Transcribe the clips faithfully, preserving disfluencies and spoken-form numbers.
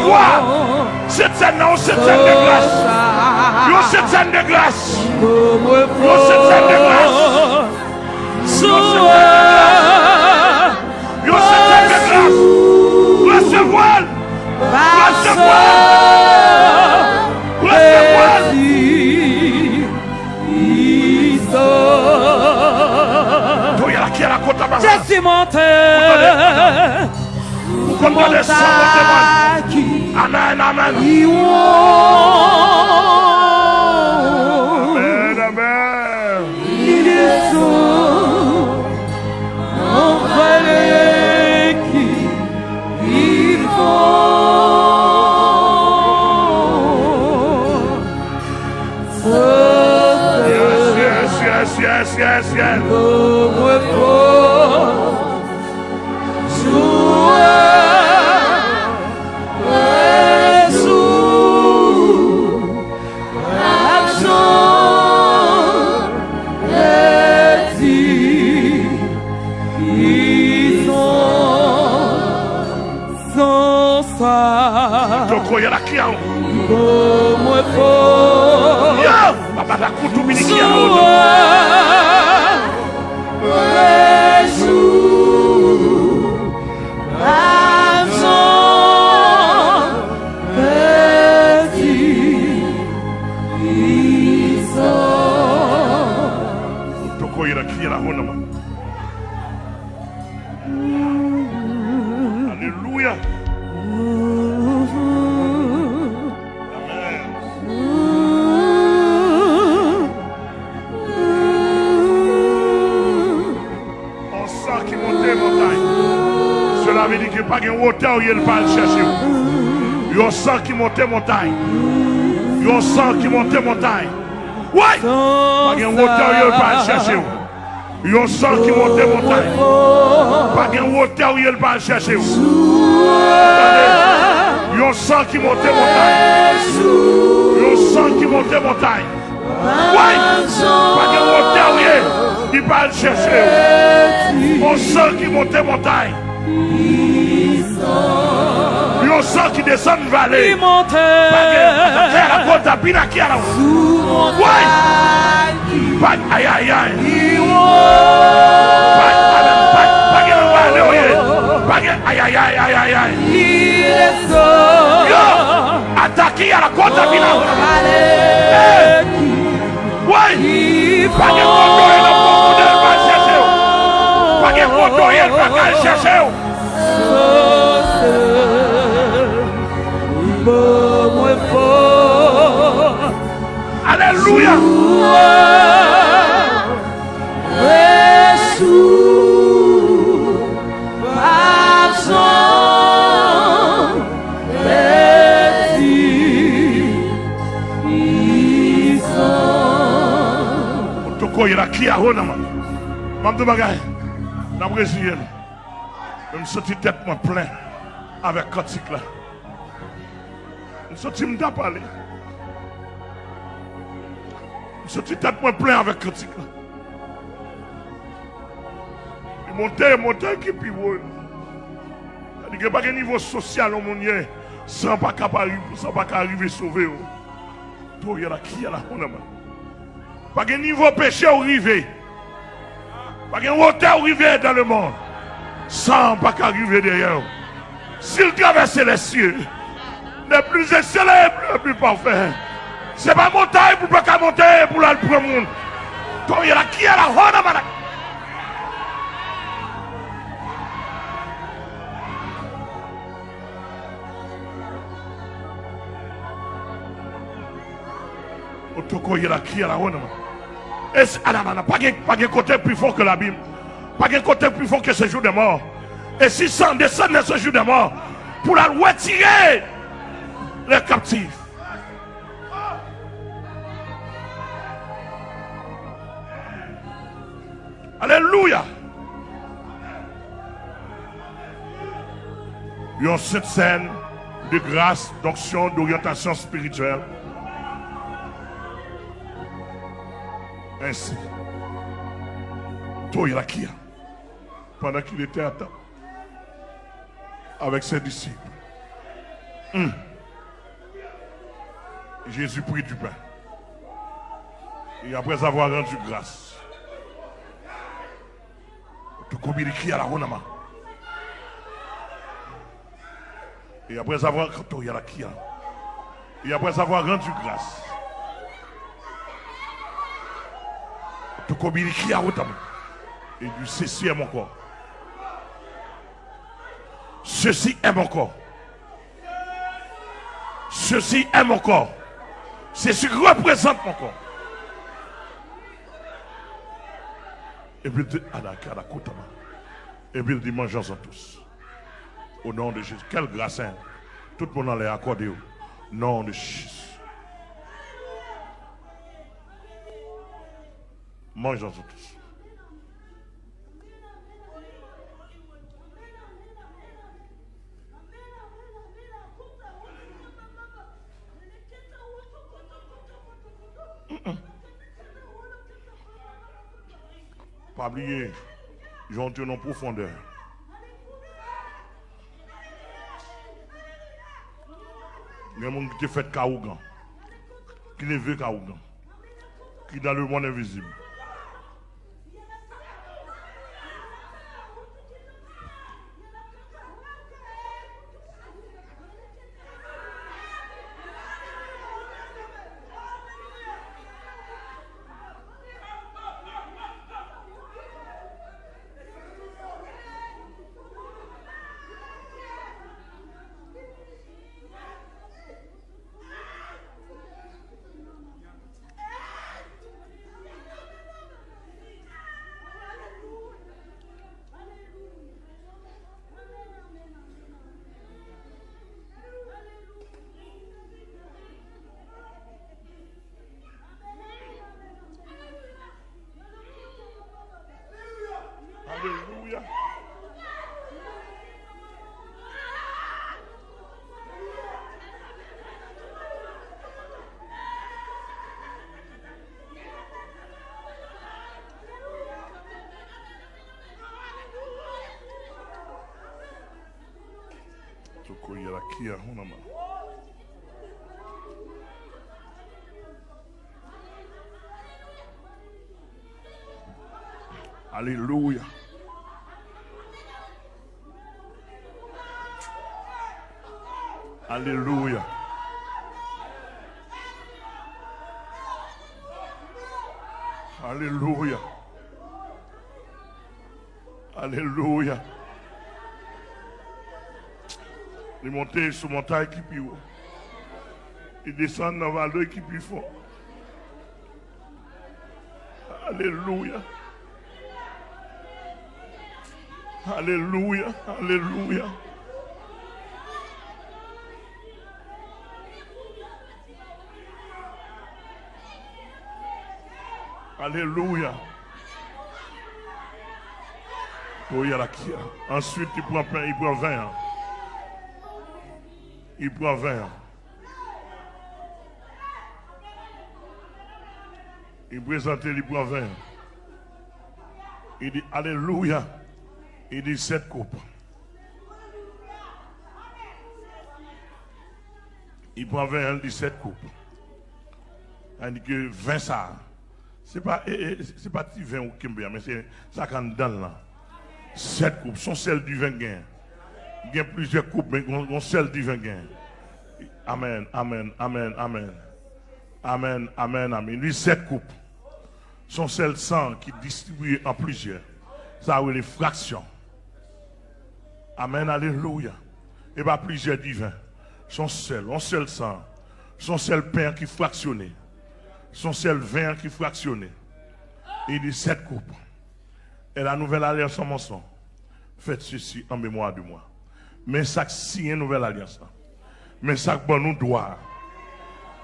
Wa! Sent sèn nan, yon sent sèn de gras. Yon sent sèn de gras. Yon sent sèn de gras. Yon sent sèn de gras. Yon sent sèn de gras. Resevwa l. Resevwa l. Resevwa l. Toya la ki a la kota baba. Jezi monte. Ou konn tande son monte mwen. Amen, amen. Amen, amen. Yes, yes, yes, yes, yes, yes. Toko yala kiaw. Yo! Papa la kutu mini kiaw. Toko yala kiaw la honama. Alelouya. Amen. On san ki monte montay. Sela vle di ke pa gen wotè w ye l pa al chèche w. Yon san ki monte montay. Yon san ki monte montay. Woy! Pa gen wotè w ye l pa al chèche w. Yon san ki monte montay. Pa gen wotè w ye l pa al chèche w. Tande. Yon san ki monte montay. Yon san ki monte montay. Woy! Pa gen wotè w ye, li pa al chèche w. Yon san ki monte montay. Yon san ki desann vale. Li monte. Pa gen, atake a la kota, bina ki a la. Woy! Pa, ay, ay, ay. Pa, pa, pa, pa gen vale w ye. Pa gen, ay, ay, ay, ay, ay, ay. Yo! Atake a la kota, bina. Hey! Woy! Pa gen kote w ye nan pwofondè l pa al chèche w. Pa gen kote w ye l pa ka al chèche w. Alelouya! Toko yela ki a honama. M ap di w bagay. N ap reziye l. Men m santi tèt mwen plen avèk kantik la. M santi m ta pale. M santi tèt mwen plen avèk kantik la. Li monte, monte ki pi wo. Sa di ke pa gen nivo sosyal yon moun ye, san pa ka pa rive, san pa ka rive sove w. Toya la ki a la honama. Pa gen nivo peche w rive. Pa gen wotè w rive dans le monde. San pa ka rive dèyè w. Si l travèse lèsye, le pli ekselan e le pli pafè. Se pa montay pou l pa ka monte pou l al pran moun. Toya la ki a la honama la. Otoko yela ki a la honama. E si, alamana, pa gen, pa gen kote pi fon ke labim. Pa gen kote pi fon ke sejou dè mò. E si san desann nan sejou dè mò pou l al retire lè kaptif. Alelouya. Yon sent sèn de gras, donksyon, doryantasyon espirityèl. Ensi, Toya la ki a, pandan ki l ete a tab avèk se disip, Hmm. Jésus prit du pain. Et après avoir rendu grâce, tukubiliki a la honama. Et après avoir, et après avoir rendu grâce, tukubiliki a honama. Et dit, ceci est mon corps. Ceci est mon corps. Ceci est mon corps. Ceci représente mon corps. Epi l te, ala, ala, koutama. Epi l di, manjez-en tous. Au nom de Jésus. Quelle grâce, hein? Tout moun anlè akòde yo. Nom de Jésus. Manjez-en tous. Pa bliye, Jan te nan pwofondè. Gen moun ki te fèt ka ougan, ki leve ka ougan, ki dans le monde invisible. Alelouya. Tokoyela kia hunama. Alelouya. Alelouya. Alelouya. Alelouya. Li monte sou montay ki pi wo. Li desann nan vale ki pi fon. Alelouya. Alelouya. Alelouya. Alelouya. Oye la kia. Answit, li pran pen, li pran ven an. Li pran ven an. Li prezante, li pran ven an. Li di, alelouya. Li di, sèt koup. Li pran ven an, li di, sèt koup. Sa vle di ke ven sa a, se pa, e, e, se pa ti ven ou kenbe a, men se sa k anndan l lan. Sèt koup, se yon sèl diven k genyen. Gen plizyè koup, men yon, yon sèl diven k genyen. Amèn, amèn, amèn, amèn. Amèn, amèn, amèn. Li sèt koup. Se yon sèl san ki distribiye an plizyè. Sa rele fraksyon. Amèn, alelouya. E pa plizyè diven. Se yon sèl, yon sèl san. Se yon sèl pen an ki fraksyone. Se yon sèl ven an ki fraksyone. E li di sèt koup. Et la nouvelle alliance en mon sang. Faites ceci en mémoire de moi. Men sa k siyen nouvèl alyans lan. Men sa k ban nou dwa.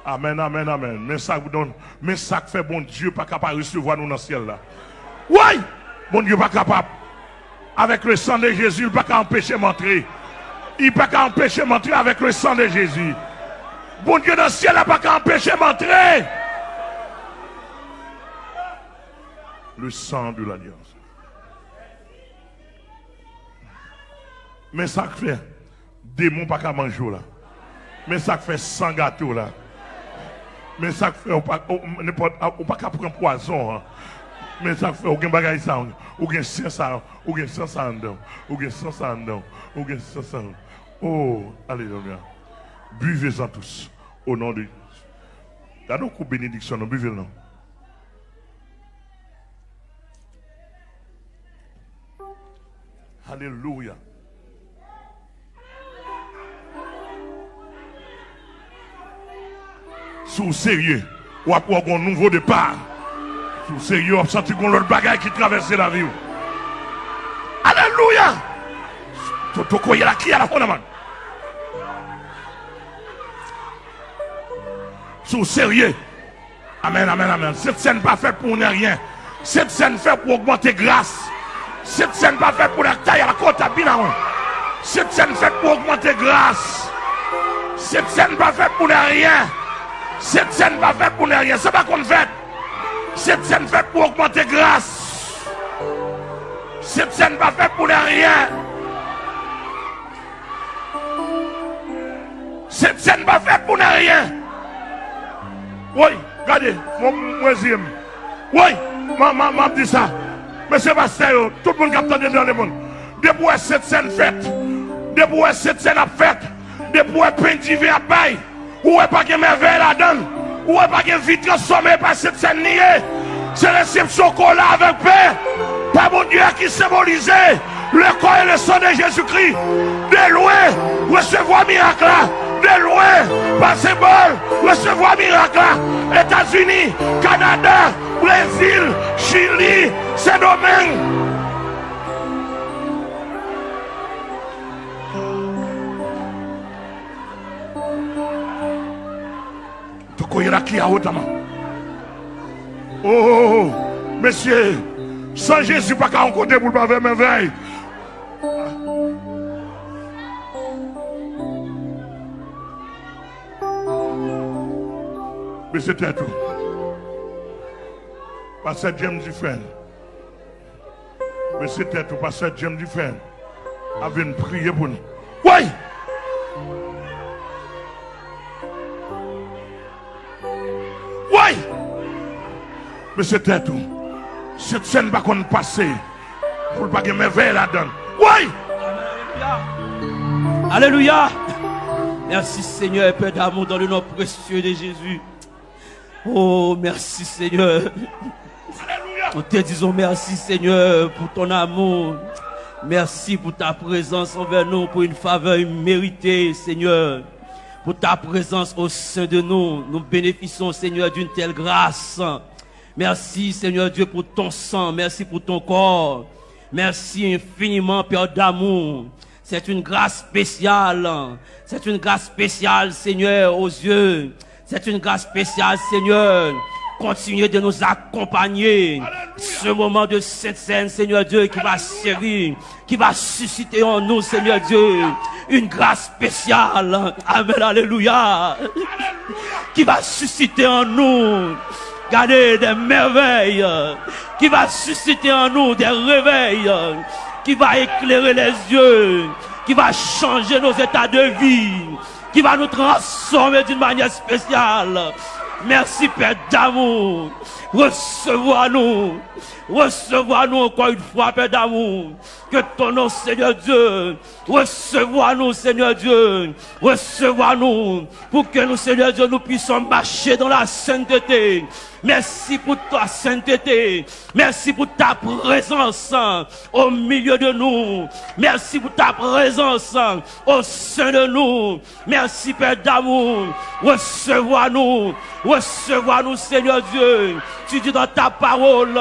Amèn, amèn, amèn. Men sa k don, men sa k fè Bondye pa ka pa resevwa nou nan syèl la. Woy! Bondye pa kapab. Avec le sang de Jésus, li pa ka anpeche m antre. Li pa ka anpeche m antre avec le sang de Jésus. Bondye nan syèl la pa ka anpeche m antre. Le sang de l'alliance. Men sa k fè demon pa ka manje w la. Men sa k fè san gate w la. Men sa k fè ou pa, ou, nenpòt, ou pa ka pran pwazon an. Men sa k fè ou gen bagay sa, ou gen san sa, ou gen san sa anndan, ou gen san sa anndan, ou gen san sa. Oh, alelouya. Buvez-en tous, au nom de Jésus. Gade yon kou benediksyon, non, bive l non. Alelouya. Si w serye, w ap wè w gen yon nouvo depa. Si w serye, w ap santi gen yon lòt bagay ki travèse lavi w. Alelouya! Toto koye la ki a la fon nan man. Si w serye, Amèn, amèn, amèn. Sent Sèn pa fèt pou nenryen. Sent Sèn fèt pou ogmante gras. Sent Sèn pa fèt pou nèg tay al konta binawen. Sent Sèn fèt pou ogmante gras. Sent Sèn pa fèt pou nenryen. Sent Sèn pa fèt pou nenryen. Sa pa konn fèt. Sent Sèn fèt pou ogmante gras. Sent Sèn pa fèt pou nenryen. Sent Sèn pa fèt pou nenryen. Woy, gade, mwen, mwen zi m. Woy, m, m, m ap di sa. Mesye pastè yo, tout moun k ap tande m nan lemonn. Depi w wè Sent Sèn fèt, depi w wè Sent Sèn ap fèt, depi w wè pen diven ap bay, ou wè pa gen mèvèy ladan l, ou wè pa gen vi transfòme, pa Sent Sèn li ye. Se resepsyon kola avèk pen pa Bondye a ki senbolize le corps et le sang de Jésus-Christ. De lwen, resevwa mirak la. De lwen, pa senbòl, resevwa mirak la. Etazini, Kanada, Brezil, Chili, Sendomeng. Tokoyera ki a otaman. Oh, mesye, san Jezi pa ka yon kote pou l pa fè mèvèy. Mesye tèt ou. Pastè James Dufresne. Mesye tèt ou, pastè James Dufresne ap vin priye pou nou. Woy! Woy! Mesye tèt ou, Sent Sèn pa konn pase pou l pa gen mèvèy ladan l. Woy! Alelouya! Mèsi Senyè, Pè damou, dans le nom précieux de Jésus. Oh, mèsi Senyè. Nous te disons merci, Seigneur, pour ton amour. Merci pour ta présence envers nous, pour une faveur imméritée, Seigneur. Pour ta présence au sein de nous. Nous bénéficions, Seigneur, d'une telle grâce. Merci, Seigneur Dieu, pour ton sang. Merci pour ton corps. Merci infiniment, Père d'amour. C'est une grâce spéciale. C'est une grâce spéciale, Seigneur, aux yeux. C'est une grâce spéciale, Seigneur. Continue de nous accompagner. Ce moment de Sainte Seine, Seigneur Dieu, qui va servir, qui va susciter en nous, Seigneur Dieu, une grâce spéciale. Amen, alléluia. Qui va susciter en nous, regardez, des merveilles. Qui va susciter en nous des réveils. Qui va éclairer les yeux. Qui va changer nos états de vie. Qui va nous transformer d'une manière spéciale. Merci, Père d'amour. Recevoir nous. Recevoir nous encore une fois, Père d'amour. Que ton nom, Seigneur Dieu, recevoir nous, Seigneur Dieu. Recevoir nous. Pour que nous, Seigneur Dieu, nous puissions marcher dans la sainteté. Merci pour ta sainteté. Merci pour ta présence au milieu de nous. Merci pour ta présence au sein de nous. Merci, Père d'amour. Recevoir nous. Recevoir nous, Seigneur Dieu. Tu dis dans ta parole,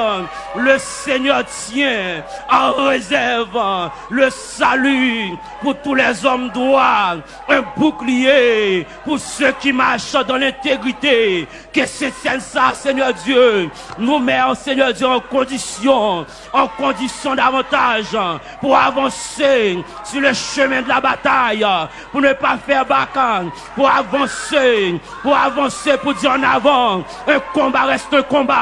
le Seigneur tient en réserve le salut pour tous les hommes droits, un bouclier pour ceux qui marchent dans l'intégrité. Ke Sent Sèn sa, Senyè Dye, nou mèt, Senyè Dye, an kondisyon, an kondisyon davantaj pou avanse sur le chemin de la bataille, pour ne pas faire bac, pour avancer, pour avancer, pour dire en avant, un combat reste un combat.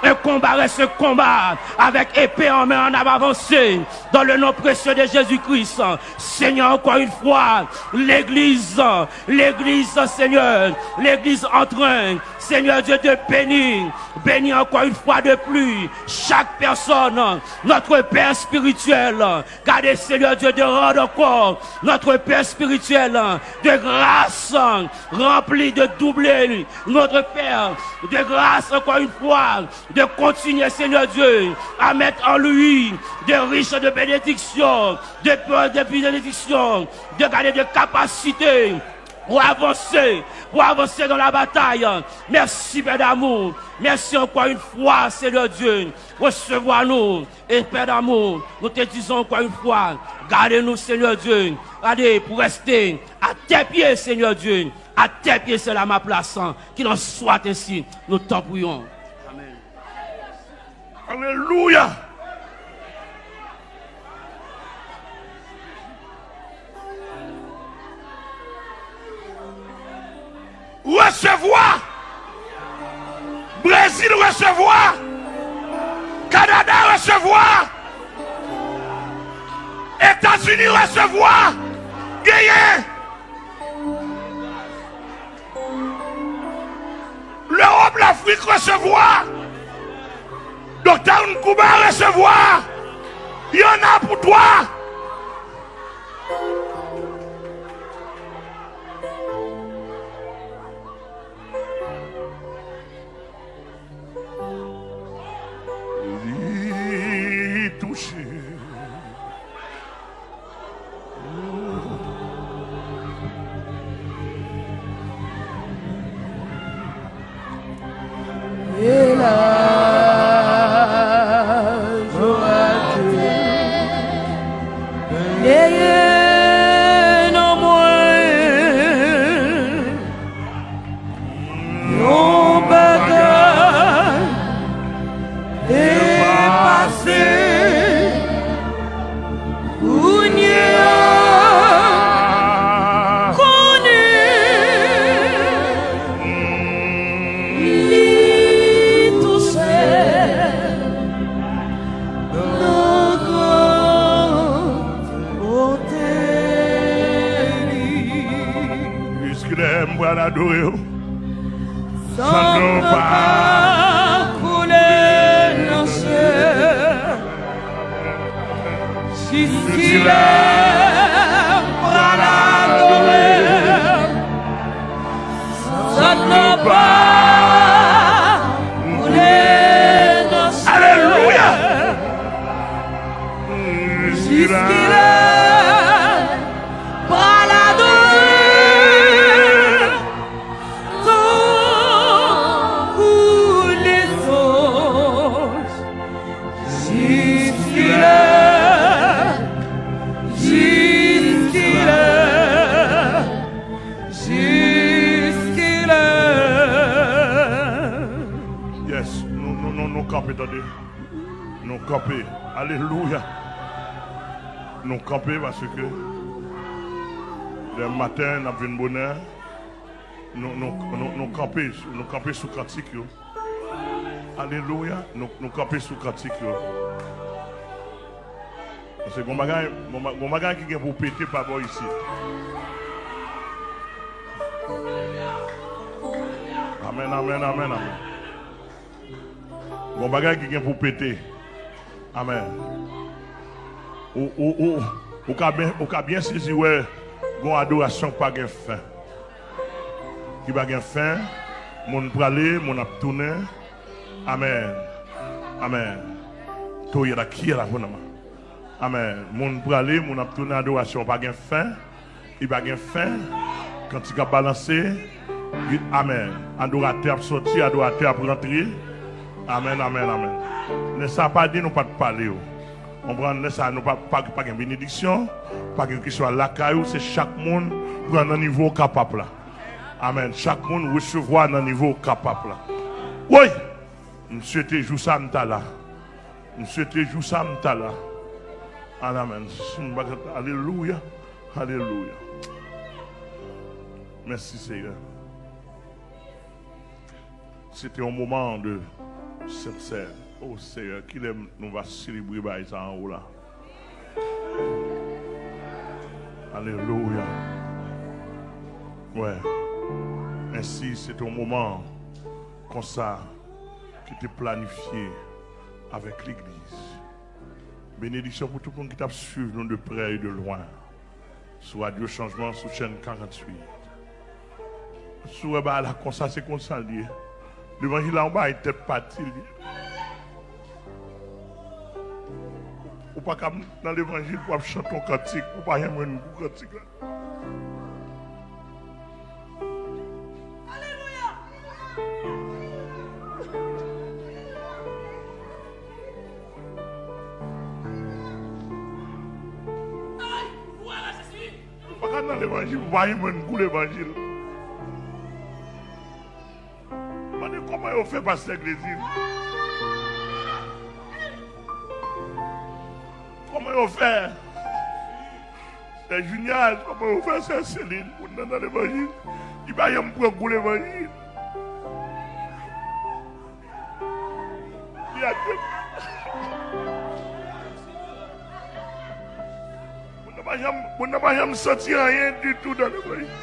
Un combat reste un combat. Avec épée en main, on a avancé dans le nom précieux de Jésus-Christ. Seigneur, encore une fois, l'église, l'église, Seigneur, l'église en train, Seigneur Dieu, de bénir, bénis encore une fois de plus chaque personne, notre Père spirituel. Gardez, Seigneur Dieu, de rendre encore notre Père spirituel de grâce, rempli de doublé, notre Père, de grâce encore une fois, de continuer, Seigneur Dieu, à mettre en lui de riches de bénédictions, de, de bénédictions, de garder de capacités pour avancer, pour avancer dans la bataille. Merci, Père d'amour. Merci encore une fois, Seigneur Dieu. Resevwa nou. E Père d'amour, nous te disons encore une fois, gardez-nous, Seigneur Dieu. Gardez, pour rester à tes pieds, Seigneur Dieu. À tes pieds, c'est là ma place. Qu'il en soit ainsi. Nous t'en prions. Amen. Alelouya. Resevwa. Brezil resevwa. Kanada resevwa. Etazini resevwa. Genyen. Lewòp, Lafrik resevwa. Downtown Cuba resevwa. Y en a pour toi. Li touche. E la jwa ke genyen nan mwen. Yon bagay te pase. Kounye a, konnen li tou sèl nan gran bonte li. Jiskilè m pral adore w. San dlo pa koule nan sye. Jiskilè m pral adore. San dlo pa koule nan sye. Alelouya. Jiskilè m pral adore. Tankou lezanj, jiskilè, jiskilè, jiskilè. Yes, nou, nou, nou, nou kanpe, tande. Nou kanpe. Alelouya. Nou kanpe paske demen maten n ap vin bonè. Nou, nou, nou, nou kanpe, nou kanpe sou kantik yo. Alelouya. Nou, nou kanpe sou kantik yo. Paske gon bagay, gon ba-, gon bagay ki gen pou pete pa bò isit. Amèn, amèn, amèn, amèn. Gon bagay ki gen pou pete. Amèn. Ou, ou, ou, ou ka byen, ou ka byen sezi wè gon adorasyon k pa gen fen. Ki pa gen fen, moun prale, moun ap tounen. Amèn. Amèn. Toye la, kiye la, konama. Amèn. Moun prale, moun ap tounen, adorasyon pa gen fen. Li pa gen fen. Kantik ap balanse. Li, amèn. Adoratè ap soti, adoratè ap rantre. Amèn, amèn, amèn. Lè sa pa di nou pa t pale yo. Konprann? Lè sa nou pa, pa, pa gen benediksyon, pa gen kesyon lakay ou, se chak moun pran nan nivo w kapab la. Amèn. Chak moun resevwa nan nivo w kapab la. Woy! M swete jou sa m ta la. M swete jou sa m ta la. Amèn. Si m pa t, alelouya. Alelouya. Mèsi, Seyè. C'était un moment de, Sent Sèn. O Seyè, kilè nou va selebre bagay sa anwo la? Alelouya. Wè. Ensi, se te yon moman konsa ki te planifye avèk legliz. Benediksyon pou tout moun ki t ap swiv nou de prè e de lwen. Sou radyo Chanjman, sou chèn karanntuit. Si w wè bagay la konsa, se konsa l ye. Levanjil la, yon bagay tèt pati l ye. Ou pa ka nan levanjil pou w ap chante yon kantik, ou pa janm jwenn gou kantik la. Ou pa ka nan levanjil, ou pa janm jwenn gou levanjil. Mande kòman yo fè pastè Glézin. Kòman yo fè? Sè Junial, kòman yo fè sè Selin? Moun nan nan levanjil. Li pa janm pran gou levanjil. Li ak Moun nan pa janm, moun nan pa janm santi anyen ditou nan levanjil.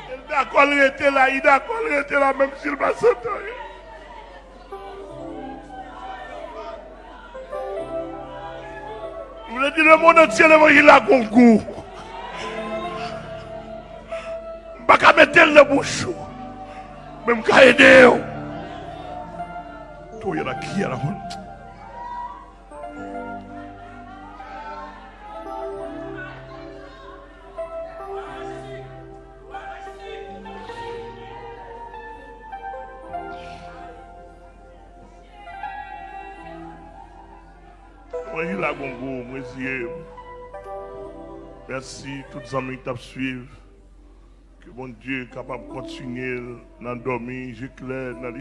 E l dakò l rete la, li dakò l rete la, menm si l pa santi anyen. M vle di lemonn antye levanjil la gon gou. M pa ka mete l nan bouch ou, men m ka ede w. Toye la ki a la moun. Mwen jila gongo, mwen ziye. Mèsi tout zanmi ki t ap swiv. Ke Bondye kapab kontinye l nan dòmi, je klè, nan